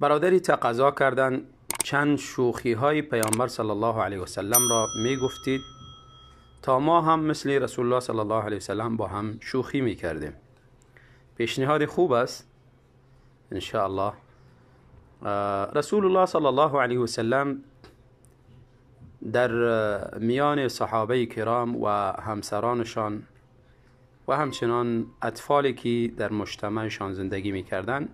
برادری تقاضا کردند چند شوخی های پیامبر صلی الله علیه و سلم را می گفتید تا ما هم مثل رسول الله صلی الله علیه و سلم با هم شوخی می کردیم. پیشنهاد خوب است ان شاء الله. رسول الله صلی الله علیه و سلم در میان صحابه کرام و همسرانشان و همچنان اطفالی که در مجتمعشان زندگی میکردند،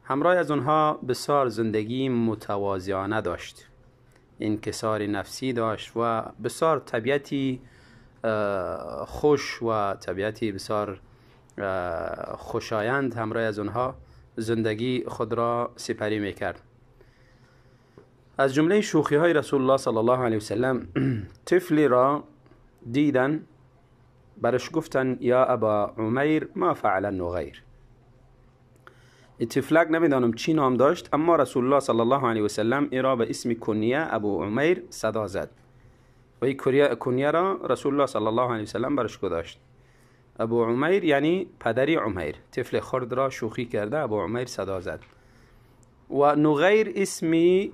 همراه از آنها بسیار زندگی متواضعانه داشت، انکسار نفسی داشت و بسیار طبیعتی خوش و طبیعتی بسیار خوشایند همراه از آنها زندگی خود را سپری میکرد. از جمله شوخی های رسول الله صلی الله علیه وسلم طفلی را دیدن، برش گفتن یا ابا عمیر ما فعل النغیر. طفلک نمیدانم چی نام داشت، اما رسول الله صلی الله علیه وسلم ای را به اسم کنیه ابو عمیر صدا زد و این کنیه را رسول الله صلی الله علیه وسلم برش گذاشت. ابو عمیر یعنی پدری عمیر، طفل خرد را شوخی کرده ابو عمیر صدا زد. و نغیر اسمی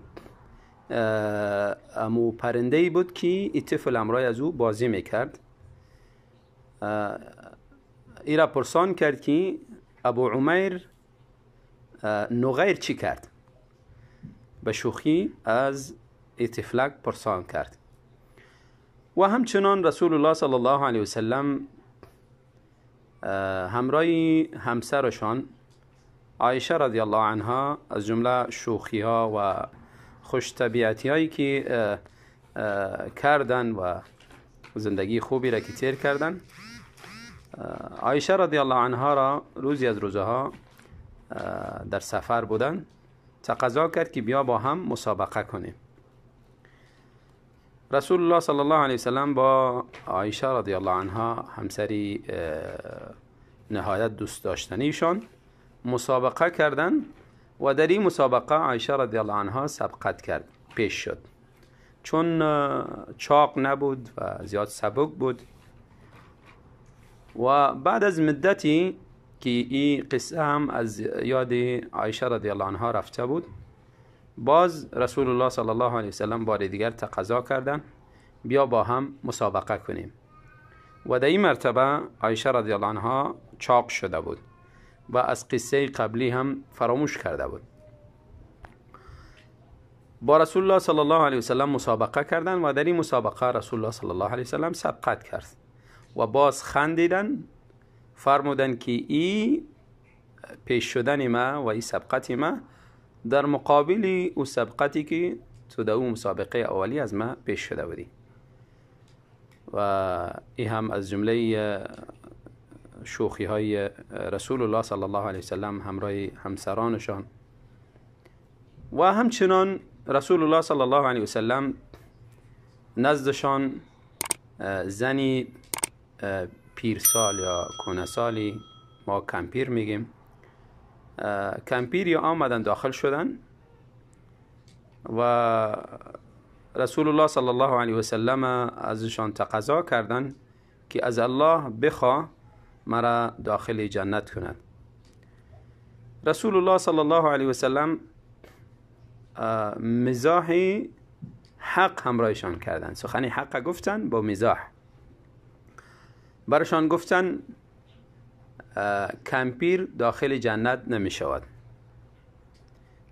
امو پرنده بود که این طفل امرای از او بازی میکرد. ای را پرسان کرد که ابو عمیر نغیر چی کرد؟ به شوخی از طفلک پرسان کرد. و همچنان رسول الله صلی الله علیه وسلم همراه همسرشان عایشه رضی الله عنها از جمله شوخی ها و خوش طبیعتی هایی که کردن و زندگی خوبی را که تیر کردن، عایشه رضی الله عنها را روزی از روزها در سفر بودن تقاضا کرد که بیا با هم مسابقه کنیم. رسول الله صلی الله علیه وسلم با عایشه رضی الله عنها همسری نهایت دوست داشتنیشان مسابقه کردن و در این مسابقه عایشه رضی الله عنها سبقت کرد، پیش شد، چون چاق نبود و زیاد سبک بود. و بعد از مدتی که این قصه هم از یاد عایشه رضی الله عنها رفته بود، باز رسول الله صلی الله علیه وسلم بار دیگر تقاضا کردن بیا با هم مسابقه کنیم. و در این مرتبه عایشه رضی الله عنها چاق شده بود و از قصه قبلی هم فراموش کرده بود. با رسول الله صلی الله علیه وسلم مسابقه کردن و در این مسابقه رسول الله صلی الله علیه وسلم سبقت کرد و باز خندیدن، فرمودن که ای پیش شدن ما و ای سبقت ما در مقابل او سبقتی که تو در او مسابقه اولی از ما پیش شده بودی. و ای هم از جمله شوخی های رسول الله صلی الله علیه وسلم همراه همسرانشان. و همچنان رسول الله صلی الله علیه وسلم نزدشان زنی پیرسال یا کهنه‌سالی، ما کمپیر میگیم، کمپیر یا آمدن داخل شدن و رسول الله صلی الله علیه وسلم ازشان تقاضا کردن که از الله بخوا مرا داخل جنت کند. رسول الله صلی الله علیه وسلم مزاح حق همراهشان کردن، سخن حق گفتن با مزاح. برشان گفتن کمپیر داخل جنت نمی شود،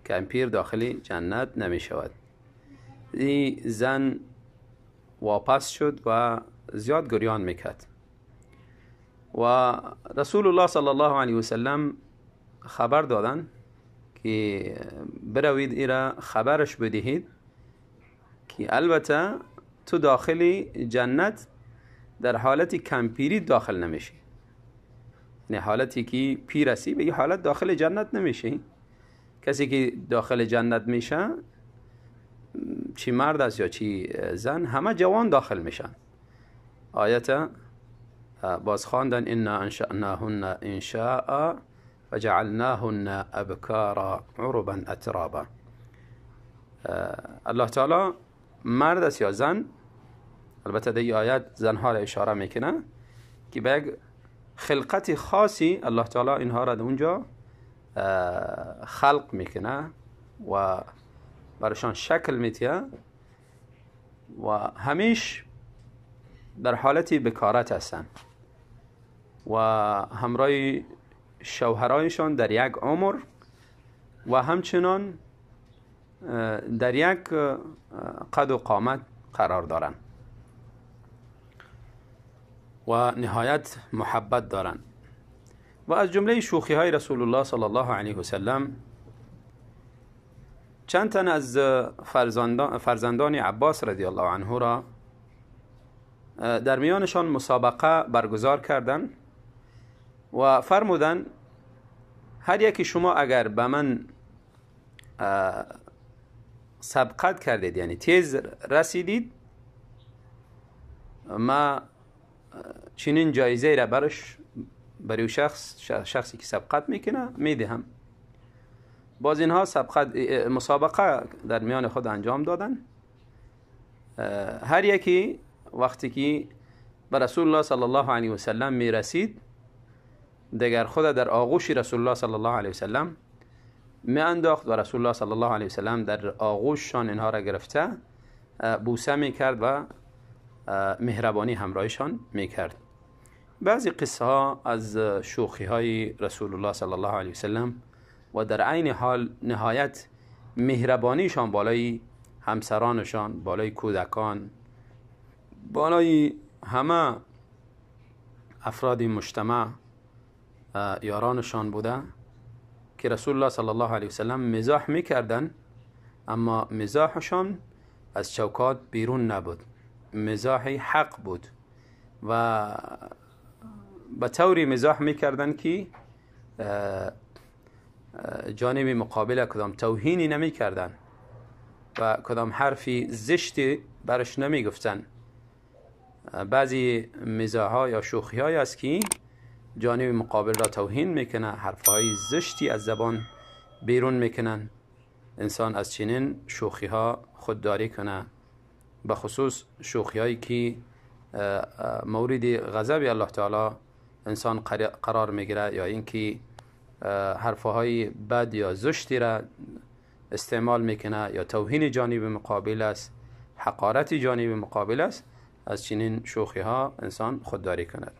کمپیر داخل جنت نمی شود. این زن واپس شد و زیاد گریان میکرد و رسول الله صلی الله علیه وسلم خبر دادن که بروید ایرا خبرش بدهید که البته تو داخل جنت در حالت کمپیری داخل نمیشی، یعنی حالتی که پیر هستی به این حالت داخل جنت نمیشی. کسی که داخل جنت میشه چی مرد است یا چی زن، همه جوان داخل میشن. آیت باز خواندن انا انشأناهن انشاء فجعلناهن ابکارا عربا اترابا. الله تعالی مرد است یا زن، البته در این آیت زنها را اشاره میکنه که به یک خلقت خاصی الله تعالی اینها را در اونجا خلق میکنه و برشان شکل میتیه و همیش در حالت بکارت هستند و همراه شوهرایشان در یک عمر و همچنان در یک قد و قامت قرار دارند و نهایت محبت دارند. و از جمله شوخی های رسول الله صلی الله علیه و سلم چند تن از فرزندان عباس رضی الله عنه را در میانشان مسابقه برگزار کردند و فرمودند هر یکی شما اگر به من سبقت کردید، یعنی تیز رسیدید، ما چنین جایزه را برش برای شخصی که سبقت میکنه میدهم. باز اینها سبقت مسابقه در میان خود انجام دادن. هر یکی وقتی که به رسول الله صلی الله علیه و سلم میرسید، دیگر خود در آغوش رسول الله صلی الله علیه و سلم می انداخت و رسول الله صلی الله علیه و سلم در آغوششان اینها را گرفته بوسه میکرد و مهربانی همراهشان میکرد. بعضی قصه ها از شوخی های رسول الله صلی الله علیه و سلم و در عین حال نهایت مهربانیشان بالای همسرانشان، بالای کودکان، بالای همه افراد مجتمع یارانشان بوده که رسول الله صلی الله علیه و سلم مزاح میکردن، اما مزاحشان از چوکات بیرون نبود، مزاح حق بود و به طوری مزاح میکردن که جانب مقابل کدام توهینی نمیکردن و کدام حرفی زشتی برش نمیگفتن. بعضی مزاح‌ها یا شوخی‌های است که جانب مقابل را توهین میکنه، حرفهای زشتی از زبان بیرون میکنن. انسان از چنین شوخی‌ها خودداری کنه، به خصوص شوخی‌هایی که مورد غضب الله تعالی انسان قرار میگیره یا اینکه حرفهای بد یا زشتی را استعمال میکنه یا توهین جانب مقابل است، حقارت جانب مقابل است. از چنین شوخی ها انسان خودداری کند.